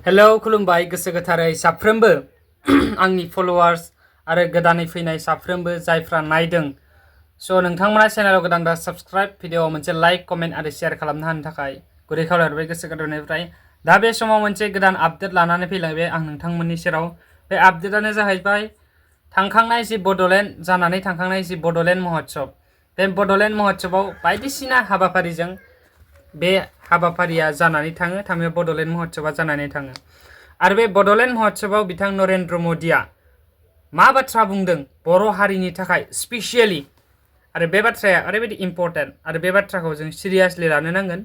hello खुलुमबाय गोसो गोथारै साफ्रोमबो आंनि फलोवार्स आरो गोदानै फैनाय साफ्रोमबो जायफ्रा नायदों स' नोंथांमोना चेनेलाव गोदानबा साबस्क्राइब भिडिअआव मोनसे लाइक कमेन्ट आरो शेयार खालामनो हानो थाखाय गुरै खावलायहरबाय गोसो गोरबोनिफ्राय दा बे समाव मोनसे गोदान आपडेट लानानै फैलायबाय आं नोंथांमोननि सेराव बे आपडेटआनो जाहैबाय थांखांनाय जि बड'लेण्ड जानानै थांखांनाय जि बड'लेण्ड महोत्सव बे बड'लेण्ड महोत्सवआव बायदिसिना हाबाफारिजों बे हाबाफारिया जानानै थाङो थामहिनबा बड'लेण्ड महोत्सवआ जानानै थाङो आरो बे बड'लेण्ड महोत्सवआव बिथां नरेन्द्र मदिया मा बाथ्रा बुंदों बर' हारिनि थाखाय स्पेसियेलि आरो बे बाथ्राया ओरैबायदि इम्पर्टेन्ट आरो बे बाथ्राखौ जों सिरियासलि लानो नांगोन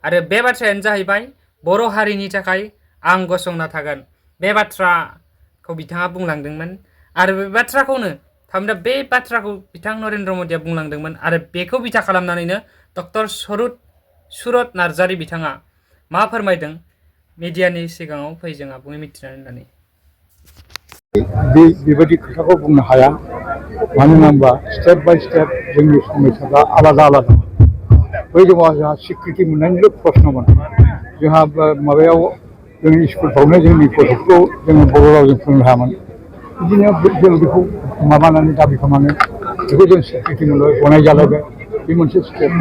आरो बे बाथ्रायानो जाहैबाय बर' हारिनि थाखाय आं गसंना थागोन बे बाथ्राखौ बिथाङा बुंलांदोंमोन आरो बे बाथ्राखौनो थामहिनबा बे बाथ्राखौ बिथां नरेन्द्र मदिया बुंलांदोंमोन आरो बेखौ बिथा खालामनानैनो डक्टर सुरत नार्जारि बिथाङा मा फोरमायदों मिडियानि सिगाङाव फै जों आबुङै मिथिनानै होननानै बेबायदि खोथाखौ बुंनो हाया मानो होनोबा स्टेप बाय स्टेप जोंनि समयसाफ्रा आलादा आलादा बै समाव जोंहा सिक्रिटि मोननायनिल' प्रश्नमोन जोंहा माबायाव जोंनि स्कुलफ्रावनो जोंनि गथ'फोरखौ जोङो बर' रावजों फोरोंनो हायामोन बिदिनो जों बेखौ माबानानै दाबि खालामनानै बेखौ जों सिक्रिटि मोनबाय गनाय जालायबाय बे मोनसे स्टेप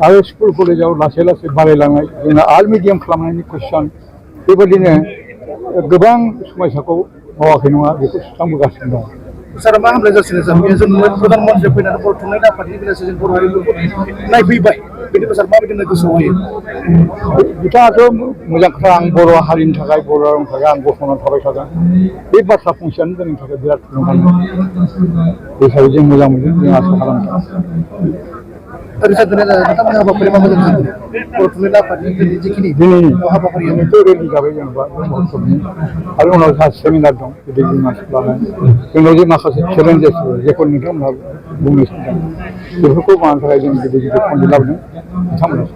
आरो स्कुल कलेजाव लासै लासै बारायलांनाय जोंना आर्ट मिडियाम खालामनायनि कुइसन बेबायदिनो गोबां समयसाखौ मावाखै नङा बेखौ सुस्रांबोगासिनो दं सारा मा हामलाय जासिनो सार बेयो जों प्रधान मन्त्रि फैनानै बर' थुनलाइ आफादनि बेलासि जों बर' हारिफोरखौ नायफैबाय बेनिफ्राय सार माबायदि गोसोआव होयो बिथाङाथ' मोजां खोथा आं बर' हारिनि थाखाय बर' रावनि थाखाय आं गसंनानै थाबाय थागोन बे बाथ्रा फंसेयानो जोंनि थाखाय बिराद थुलुंगा बे हिसाबै जों मोजां मोनो जों आसा खालामदों ओरैनो नोंथांमोननि हाबाफारि मा मोजां जादों बर' थुनलाइ आफादनि जिखिनि हाबाफारि दिनैथ' रेडि जाबाय जेनेबा महोत्सबनि आरो उनाव जोंहा सेमिनार दं गिदिर गिदिर मानसिफोर लानानै जोंनाव जे माखासे चेलेन्जेस जेखौ नोंथांमोनहा बुंनो सानदों बेफोरखौ मानो थाखाय जों गिदिर गिदिर फन्डित लाबोदों बिथांमोनहा